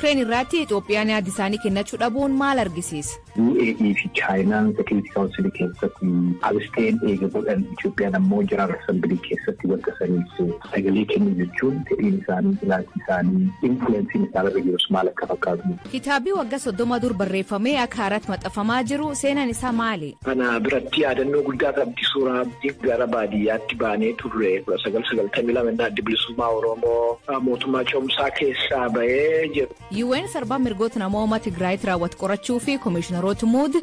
Yuukireen irratti Itoophiyaan yaada isaanii kennachuu dhabuun maal argisiisa? UAE fi Chaayinaan Security Council keessatti abstain eega godhan, Itoophiyaan ammoo General Assembly keessatti wanta saniif sagalee kennu jechuun fedhiin isaanii, ilaalchi isaanii, influenceiin isaan irra jirus maal akka fakkaatu. Kitaabbii waggaa 30 dur barreeffamee akka haaraatti maxxanfamaa jiru seenaan isaa maali? Kana biratti yaadannoo guddaa qabdi suuraa gara baadiyyaatti baanee turre 1992 Adda Bilisummaa Oromoo mootummaa ce'umsaa keessaa bahee jiru. UN sarbaa mirgoota namooma Tigraayitti raawwatu qorachuu fi koomishiinaroota muud.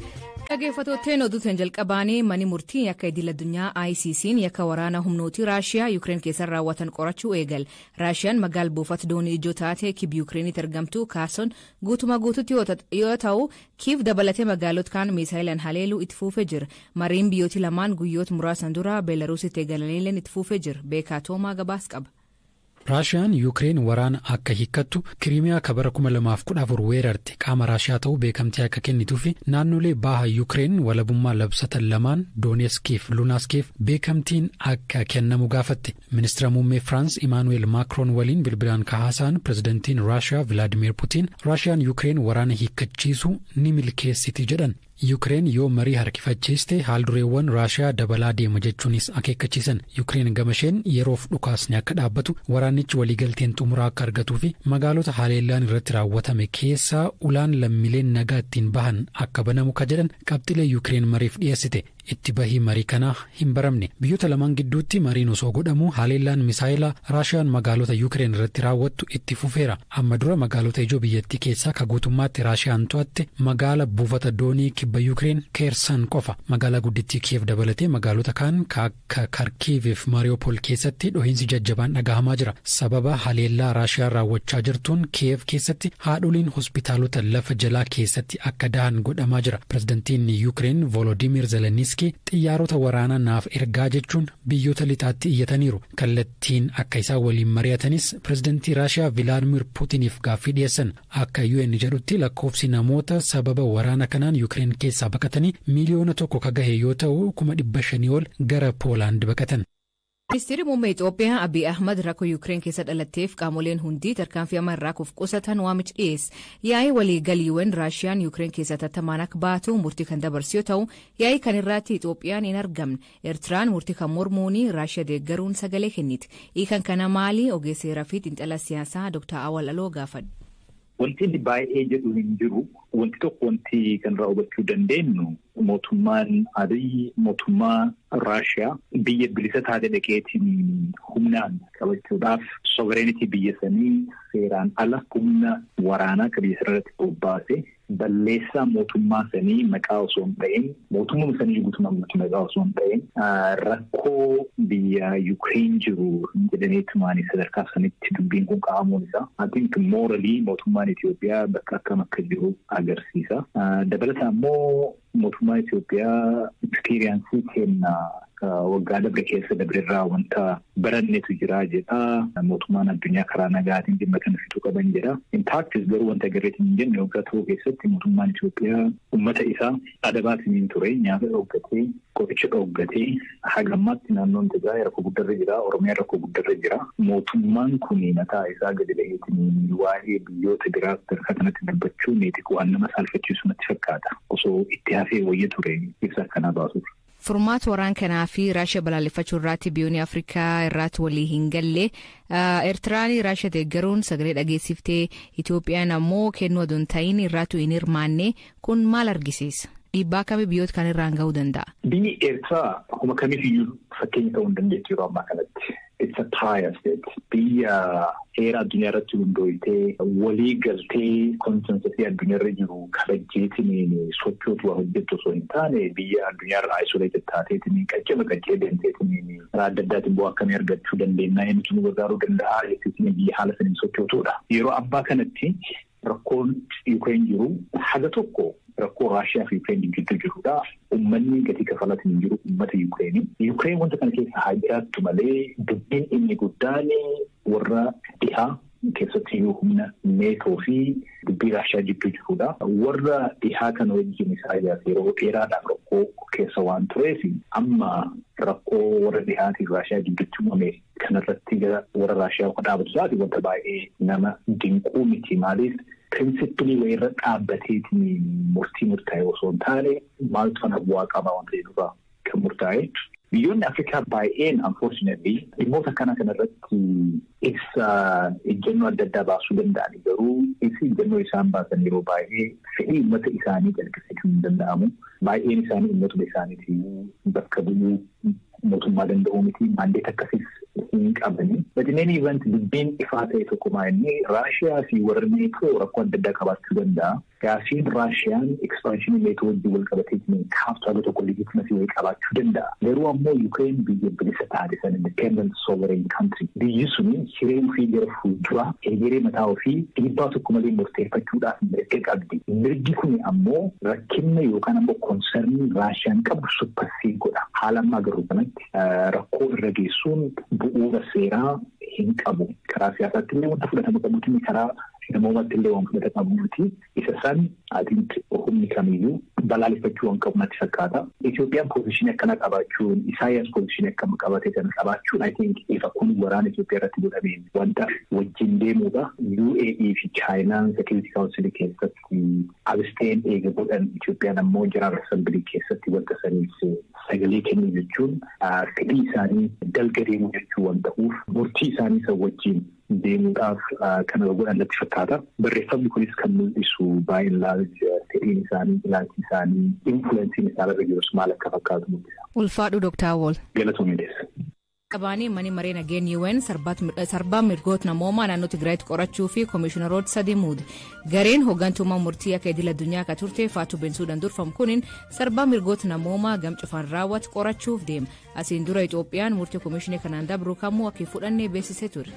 Dhaggeeffattootni oduutiin jalqabaanii, mani murtii yakka idil addunyaa ICC'n yakka waraana humnootii Raashiyaa Yuukireen keessatti raawwatan qorachuu eegal. Raashiyaan magaala buufata doonii ijoo taate kibba Yuukireenitti argamtu Kaarson guutumaa guututti yoo ta'u, Kiiv dabalatee magaalota kaan miisaayilaan haleeluu itti fufee jira. Mariin biyyooti lamaan guyyoota muraasan dura Beelaruusitti eegalaniillee itti fufee jira. Beekaa Toomaa gabaas qaba. Raashiyaan Yuukireen waraana akka hiikkattu, Kiriimiyaa ka bara 2014 weerarte qaama Raashiyaa ta'uu beekamtii akka kennituu fi naannolee baha Yuukireen walabummaa labsatan lamaan, Dooneskiif Luhanskiif, beekamtiin akka kennamu gaafatte. Ministeera muummee Firaans Imaanuweel Maakroon waliin bilbilaan kahaasaan pirezidantiin Raashiyaa Vilaadimeer Putiin Raashiyaan Yuukireen waraana hiikkachiisuu ni milkeessiti jedhan. Yuukireen yoo marii harkifachiiste haaldureewwan Raashiyaa dabalaa deema jechuunis akeekkachiisan. Yuukireen gamasheen yeroof dhukaasni akka dhaabbatu, waraannichi waliigalteen xumuraa akka argatuu fi magaalota haleellaan irratti raawwatame keessaa ulaan lammiileen nagaa ittiin bahan akka banamu ka jedhan qabxilee Yuukireen mariif dhiyeessite. Itti bahii marii kanaa hin baramne. Biyyoota lamaan gidduutti mariin osoo godhamu haleellaan misaayilaa Raashiyaan magaalota Yuukireen irratti raawwattu itti fufeera. Amma dura magaalota ijoo biyyattii keessaa ka guutummaatti Raashiyaan to'atte magaala buufata doonii kibba Yuukireen Keersan qofa. Magaalaa guddittii Kiyev dabalatee magaalota kaan akka Karkiiviif Maariyoopol keessatti dhohiinsi jajjabaan dhagahamaa jira. Sababa haleellaa Raashiyaan raawwachaa jirtuun Kiyev keessatti haadholiin hospitaalota lafa jalaa keessatti akka dahan godhamaa jira. Pirezidantiin Yuukireen Volodimir Zeleniski xiyyaarota waraanaa naaf ergaa jechuun biyyoota lixaatti iyyataniiru. Kallattiin akka isaan waliin mari'atanis pirezidantii Raashiyaa Vilaadimir Puutiniif gaaffii dhiyeessan. Akka UN jedhutti lakkoofsi namoota sababa waraana kanaan Yuukireen keessaa baqatanii 1 miiliyoona ka gahe yoo ta'u, 500,000 ol gara Poolaand baqatan. Ministeerri muummee Itoophiyaa Abiy Ahmad rakkoo Yuukireen keessa dhalatteef qaamoleen hundi tarkaanfii amma irraa of qusatan waamicha dhiyeesse. Yaa'ii waliigaliiwwan Raashiyaan Yuukireen keessa tattamaan akka baatu murtii kan dabarsu yoo ta'u, yaa'ii kan irratti Itoophiyaan hin argamne. Eertiraan murtii kan mormuun Raashiyaa deeggaruun sagalee kenniti. Hiikan kana maali? Ogeessa seeraa fi xiinxala siyaasaa Dr. Awwal Aloo gaafadha. Wanti inni baay'ee jedhu hin jiru. Wanti tokko wanti kan irraa hubachuu dandeenyu, mootummaan Abiy mootummaa Raashiyaa biyya bilisa taate dhaqeetiin humnaan qabachuudhaaf sovereignty biyya sanii seeraan ala humna waraanaa akka biyya sanarratti bobbaase, balleessaa mootummaa sanii maqaa osoo hin ta'in, mootummaa sanii guutummaa guutuu maqaa osoo hin ta'in, rakkoo biyya Yuukireen jiru jedhameetumaan sadarkaa sanitti dubbiin kun kaa'amuun isaa, I think, morally mootummaan Itoophiyaa bakka akkam akka jiru agarsiisa. Dabalataan immoo mootummaan Itoophiyaa experience kenna waggaa dabre keessa dabrerraa wanta barannetu jira jedha. Mootummaan addunyaa karaa nagaatiin dhimma kana fixuu qaban jedha. In practice garuu wanta agarreetiin hin jenne, waggaa tokko keessatti mootummaan Itoophiyaa uummata isaa adabaatiin hin ture, nyaata dhooggatee, qoricha dhooggatee, haga ammaatti naannoon Tigraay rakkoo guddarra jira, Oromiyaan rakkoo guddarra jira. Mootummaan kun mataa isaa gadi baheetiin waa'ee biyyoota biraa sadarkaa kanatti dubbachuun waan nama saalfachiisu natti fakkaata. Osoo itti hafee wayya ture ibsa akkanaa baasuuf. Furmaata waraan kanaa fi Raashiyaa balaaleffachuu irratti biyyoonni Afrikaa irratti walii hin galle. Eertiraan Raashiyaa deeggaruun sagalee dhageessiftee, Itoophiyaan ammoo kennuu osoo hin ta'in irraatu hin hirmaanne. Kun maal argisiisa? Dhiibbaa akkamii biyyoota kan irraan gahuu danda'a? Biyyi Eertiraa akkuma kamiifiyyuu fakkeenya ta'uu hin dandeettu yeroo ammaa kanatti. It's a pariah state. Biyya heera addunyaa irratti hundooyitee, walii galtee consensusii addunyaa irra jiru kabajjeetiin sochootu waa hojjettu osoo hin taane, biyya addunyaa irraa isolated taateetiin qaccee qaccee deemteetiin karaa adda addaatiin bu'aa akkamii argachuu dandeenya, eenyutu nu gargaaruu danda'a jetteetiin biyya haala saniin sochootudha. Yeroo ammaa kanatti rakkoon Yuukireen jiru haga tokko rakkoo Raashiyaa fi Yuukireen gidduu jirudha. Uummanni gatii kafalatiin jiru uummata Yuukireenii. Yuukireen wanta kana keessa haa jiraattu malee, dubbiin inni guddaan warra dhihaa, keessatti iyyuu humna Neetoo fi dubbii Raashiyaa gidduu jirudha. Warra dhihaa kana wajjin Isaayyaas yeroo dheeraadhaaf rakkoo keessa waan tureef, amma rakkoo warra dhihaatiif Raashiyaa gidduutti uumame kanarratti gara warra Raashiyaa akka dhaabatu isaati wanta baay'ee nama dinquu miti. Maaliif? Principle wayirra dhaabbateetiin murtii murtaa'e osoo hin taane maaltu kana bu'aa qaba wanta jedhurraa kan murtaa'e. Biyyoonni Afrikaa baay'een, unfortunately, dhimmoota akkana kanarratti ibsa ejjennoo adda addaa baasuu danda'an, garuu ibsi ejjennoo isaan baasan yeroo baay'ee fedhii uummata isaanii calaqqisiisuu hin danda'amu. Baay'een isaanii uummatuma isaaniitiin bakka bu'uu mootummaa danda'uu miti, mandate akkasiis hin qabani. But in any event, dubbiin ifaa ta'e tokko maa inni Raashiyaa fi warri Neetoo rakkoo adda addaa qabaachuu danda'a. Gaafiin Raashiyaan expansion Neetoo wajjin wal qabatee kaaftu haga tokko legitimacy wayii qabaachuu danda'a. Garuu ammoo Ukraine biyya bilisa taate san, independent sovereign country. Biyyi suni hiree ofii gara fuulduraa, egeree mataa ofii dhiibbaa tokko malee murteeffachuudhaaf mirga qabdi. Mirgi kuni ammoo rakkinna yookaan ammoo concern Raashiyaan qabdu supersede godha. Haala ammaa agarru kanatti rakkoo irra geessuun bu'uura seeraa hin qabu. Karaa siyaasaatti illee wanta fudhatama qabuuti, karaa namoomatti illee waan fudhatama qabuuti. Isa san, I think, humni kamiyyuu balaaleffachuu waan qabu natti fakkaata. Itoophiyaan position akkana qabaachuun, Isaayyaas position akkama qabate kana qabaachuun, I think, ifa kun waraana Itoophiyaa irratti godhameen wanta wajjin deemuudha. UAE fi Chaayinaan Security Council keessatti abstain eega godhan, Itoophiyaan ammoo General Assembly keessatti wanta saniif sagalee kennuu jechuun fedhii isaanii dalga deemuu jechuu waan ta'uuf, murtii isaanii san wajjin deemuudhaaf kana godhan natti fakkaata. Barreeffamni kunis kan mul'isu baay'een fedhiin isaanii, ilaalchi isaanii, influence iin isaan irra jirus maal akka fakkaatu mul'isa. Ulfaadhu, Dooktar Awwol. Galatoomii deessa. Qabaanii manni maree nageenya UN sarbaa mirgoota namoomaa naannoo Tigraayitti qorachuu fi koomishiinaroota sadii muude. Gareen hooggantummaa murtii akka idil addunyaa akka turte Faatuu Beensuudhaan durfamu kuniin sarbaa mirgoota namoomaa gam cufaan raawwatu qorachuuf deema. Asiin dura Itoophiyaan murtii koomishinii kanaan dabru kamuu akka hin fudhanne beeksisee ture.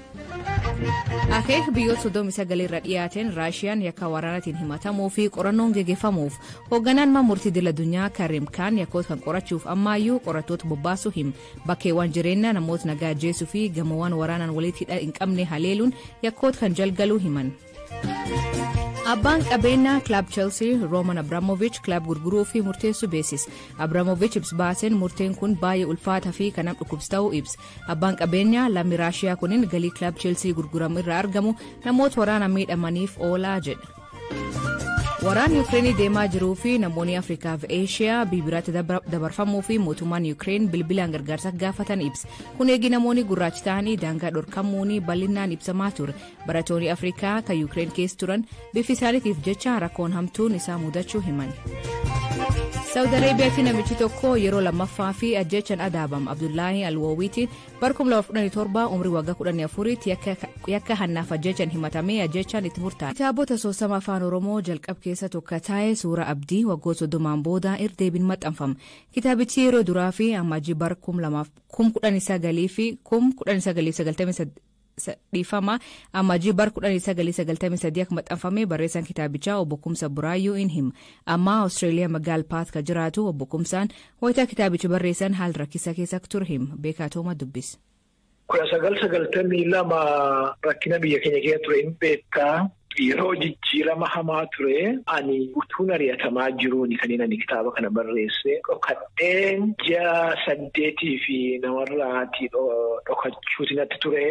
Akeeka biyyoota 39 irra dhiyaateen Raashiyaan yakka waraanaatiin himatamuu fi qorannoon geggeeffamuuf, hoogganaan mana murtii idil addunyaa Karim Kaan yakkoota kan qorachuuf ammaayyuu qorattoota bobbaasuu hima. Bakkeewwan jireenyaa namoota nagaa ajjeesuu fi gamoowwan waraanaan walitti hidha hin qabne haleeluun yakkoota kan jalgaluu himan. Abbaan qabeenyaa Club Chelsea Roman Abramovich club gurguruu fi murteessuu beeksise. Abramovich ibsa baaseen murteen kun baay'ee ulfaataa fi kan nama dhukkubsu ta'uu ibsa. Abbaan qabeenyaa lammii Raashiyaa kunin galii Club Chelsea gurguramu irraa argamu namoota waraana miidhamaniif oolaa jedha. Waraanni Yuukireenii deemaa jiruu fi namoonni Afrikaa fi Eeshiyaa biyya biraatti dabarfamuu fi mootummaan Yuukireen bilbilaan gargaarsa gaafatan ibsa. Kun eegi namoonni gurraachi ta'anii daangaa dhorkamuun bal'inaan ibsamaa ture. Barattoonni Afrikaa kan Yuukireen keessa turan bifi isaaniitiif jecha rakkoon hamtuun isaa mudachuu himan. Saawud Areebiyaatti namichi tokko yeroo lammaffaa fi ajjechaan adaabama. Abdullaahi Alwoowiitiin bara 2017 umrii waggaa 14tti yakka hannaaf ajjechaan himatamee ajjechaan itti murtaa'e. Kitaabota asoosama afaan Oromoo jalqab keessa tokko taa'e Suura Abdii waggoota 30n booda irra maxxanfama. Kitaabichi yeroo duraa fi Amajjii bara 19 fi 1998, dhiifama, Amajjii bara 1993 akka maxxanfame barreessaan kitaabichaa obbo Kumsa Buraayyuu in hima. Amma Awustreeliyaa magaal Paat kan jiraatu obbo Kumsaan wayitaa kitaabicha barreessan haala rakkisaa keessa akka ture hima. Beekaa Tooma dubbisa. 1992 rakkina biyya keenya keessa ture hin beektaa. Yeroo jijjiirama hamaa ture, ani utuun ari'atamaa jiruun kan ani kitaaba kana barreesse. Dhokadhee ji'a 8 fi namarraatii dhokachuuti natti ture.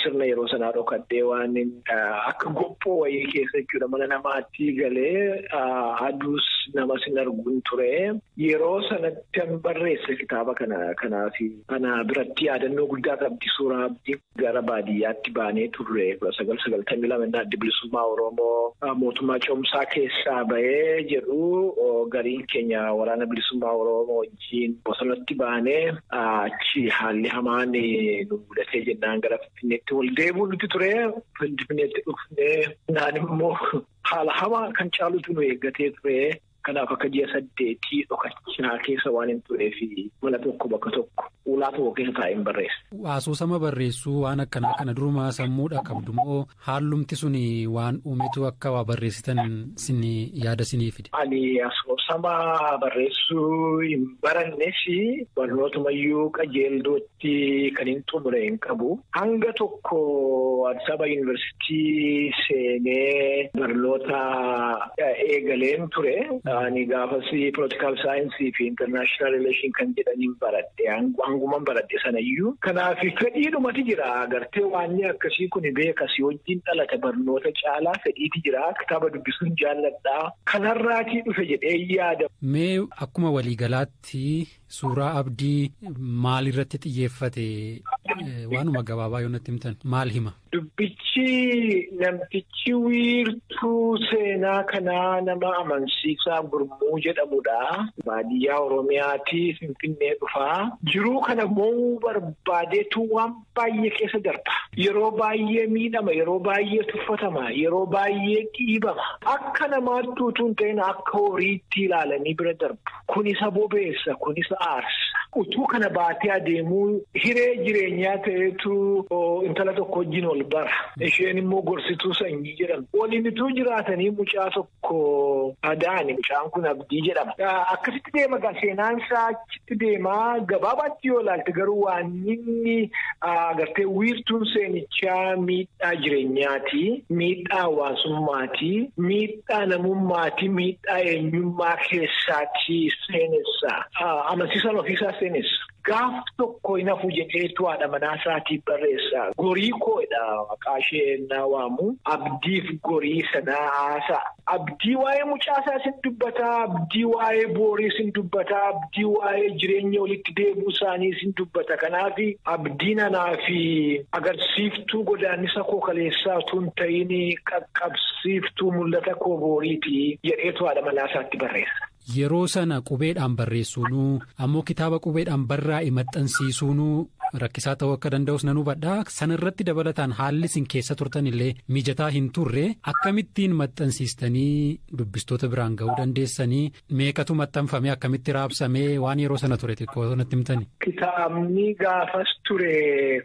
Sirna yeroo sanaa dhokadhee waan akka gophoo wayii keessa jechuudha, mana namaatti galee aduus namas hin arguun ture. Yeroo sanatti an barreesse kitaaba kana. Kanaaf kana biratti yaadannoo guddaa qabdi Suuraa Abdii. Gara baadiyyaatti baanee turre 1992 Adda Bilisummaa Oromoo mootummaa ce'umsaa keessaa bahee jedhu, gariin keenya Waraana Bilisummaa Oromoo wajjin bosonatti baanee, achi haalli hamaan nu mudatee jennaan gara Finfinneetti wal deebi'u nuti ture. Finfinneetti dhufnee naan immoo haala hamaa kan caalutu nu eeggatee ture. Kanaaf akka ji'a 8 dhokachaa keessa waan hin tureef, mana tokko, bakka tokko, ulaa tokko keessa taa'ee hin barreesse. Asoosama barreessuu waan akkanaa kana durumaa sammuudha qabdu moo haallumti suni waan uumetu akka waa barreessitan sin yaada sinii fide? Ani asoosama barreessuu hin barannes, barnootumayyuu qajeeldootti kan hin xumure hin qabu. Hanga tokko Addis Ababa Yuunivarsiitii seenee barnoota eegaleen ture. Ani gaafas political science fi international relation kan jedhaniin baradhe. Hanguman baradhe sanayyuu. Kanaaf fedhiidhumati jira. Agartee waan akkasii kun beekas wajjin dhalata barnoota caalaa fedhiiti jira. Kitaaba dubbisuun jaalladha. Kanarraatii dhufe jedhee yaada. Mee akkuma waliigalaatti suuraa abdii maalirratti xiyyeeffate waanuma gabaabaa yoo natti himtan maal hima? Dubbichi namtichi wiirtuu seenaa kanaa nama amansiisaa Gurmuu jedhamudha. Baadiyyaa Oromiyaatii Finfinnee dhufaa. Jiruu kana mo'uu barbaadeetu waan baay'ee keessa darba. Yeroo baay'ee miidhama, yeroo baay'ee tuffatama, yeroo baay'ee dhiibama. Akka namaatti utuu hin ta'in akka horiitti ilaalanii bira darbu. Kun isa bobeessa, kun isa aarsa. Utuu kana baatee adeemuu hiree jireenyaa ta'etu intala tokko wajjin ol bara. Isheen immoo gorsituu sanyii jedhamti. Waliin utuu jiraatanii mucaa tokko adaani. Mucaan kun Abdii jedhama. Akkasitti deema gaa seenaan isaa achitti deemaa gabaabaatti yoo ilaalte garuu waan inni agartee wiirtuun seenichaa miidhaa jireenyaati, miidhaa hawaasummaati, miidhaa namummaati, miidhaa eenyummaa keessaati seenessa. Amansiisaan ofiisaa seenessa. Gaaf tokko hin hafu jedheetu haadha manaa isaatiif barreessa. Gorii koodha maqaa ishee naa waamu. Abdiif gorii sanaa haasa'a. Abdii waa'ee mucaa isaa sin dubbataa, abdii waa'ee boorii sin dubbataa, abdii waa'ee jireenya walitti deebi'uu isaanii sin dubbata. Kanaaf abdiin anaa fi agarsiiftuu godaannisa koo kaleessaa utuu hin ta'in qaqqabsiiftuu mul'ata koo booriiti jedheetu haadha manaa isaatti barreessa. Yeroo sana qubeedhaan barreessuunuu ammoo kitaaba qubeedhaan barraa'e maxxansiisuunuu rakkisaa ta'uu akka danda'us nan hubadha. Sana irratti dabalataan haalli isin keessa turtan illee mijataa hin turre akkamittiin maxxansiistanii dubbistoota biraan ga'uu dandeessanii meeqatu maxxanfame akkamitti raabsamee waan yeroo sana ture xiqqoo natti himtani? Kitaabni gaafas ture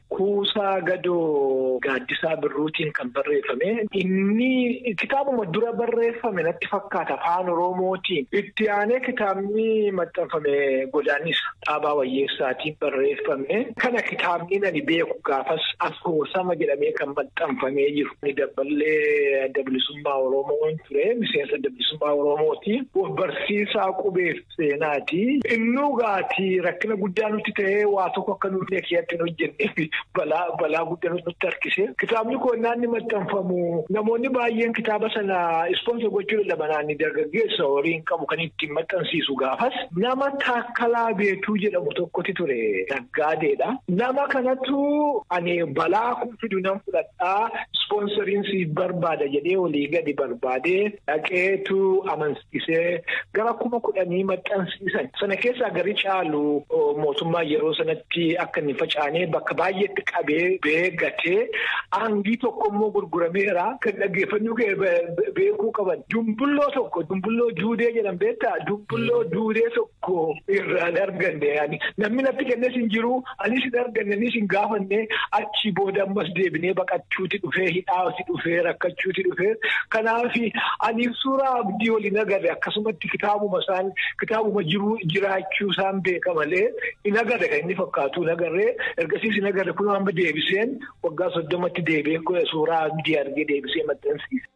Kuusaa Gadoo Gaaddisaa Birruutiin kan barreeffame. Inni kitaabuma dura barreeffame natti fakkaata afaan Oromootiin. Itti aanee kitaabni maxxanfame Godaannisa Dhaabaa Wayyeessaatiin barreeffame. Kana kitaabni ani beeku gaafas asoosama jedhamee kan maxxanfamee jiru. Dabballee Adda Bilisummaa Oromoon ture. Miseensa Adda Bilisummaa Oromooti. Barsiisaa qubeef seenaati. Innuu gaatii rakkina guddaa nutti ta'ee waa tokko akka nuti keessatti hin hojjenneef balaa guddaa nutti harkise. Kitaabni kun naanni maxxanfamu namoonni baay'een kitaaba sana ispoonsor gochuu dadhaban dargaggeessa horii hin qabu kan ittiin maxxansiisu gaafas. Nama Taakkalaa Beetuu jedhamu tokkotti ture naggaadeedha. Nama kanatu ani balaa kun fidu nan fudhadhaa ispoonsoriin siif barbaada jedhee olii gadi barbaadee dhaqeetu amansiisee gara 10,000 maxxansiisan. Sana keessaa gari caalu mootummaa yeroo sanatti akka inni facaanee bakka baay'eetti qabee beegatee aangii tokko immoo gurgurameera kan dhaggeeffannuu beekuu qaban. Dumbulloo tokko dumbulloo duudee jedhan beektaa? Dumbulloo duudee tokko irraan arganne namni natti kennes hin jiru anis hin arganne anis hin gaafanne achi booda ammas deebinee baqachuuti dhufee hidhaati dhufee rakkachuuti dhufee kanaaf ani suuraa abdii waliin agarre akkasumatti kitaabuma isaan kitaabuma jiruu jiraachuu isaan beeka malee hin agarre kan inni fakkaatu hin agarre ergasiis hin agarre kun amma deebiseen waggaa 30tti deebi'ee suuraa abdii argee deebisee maxxansiise.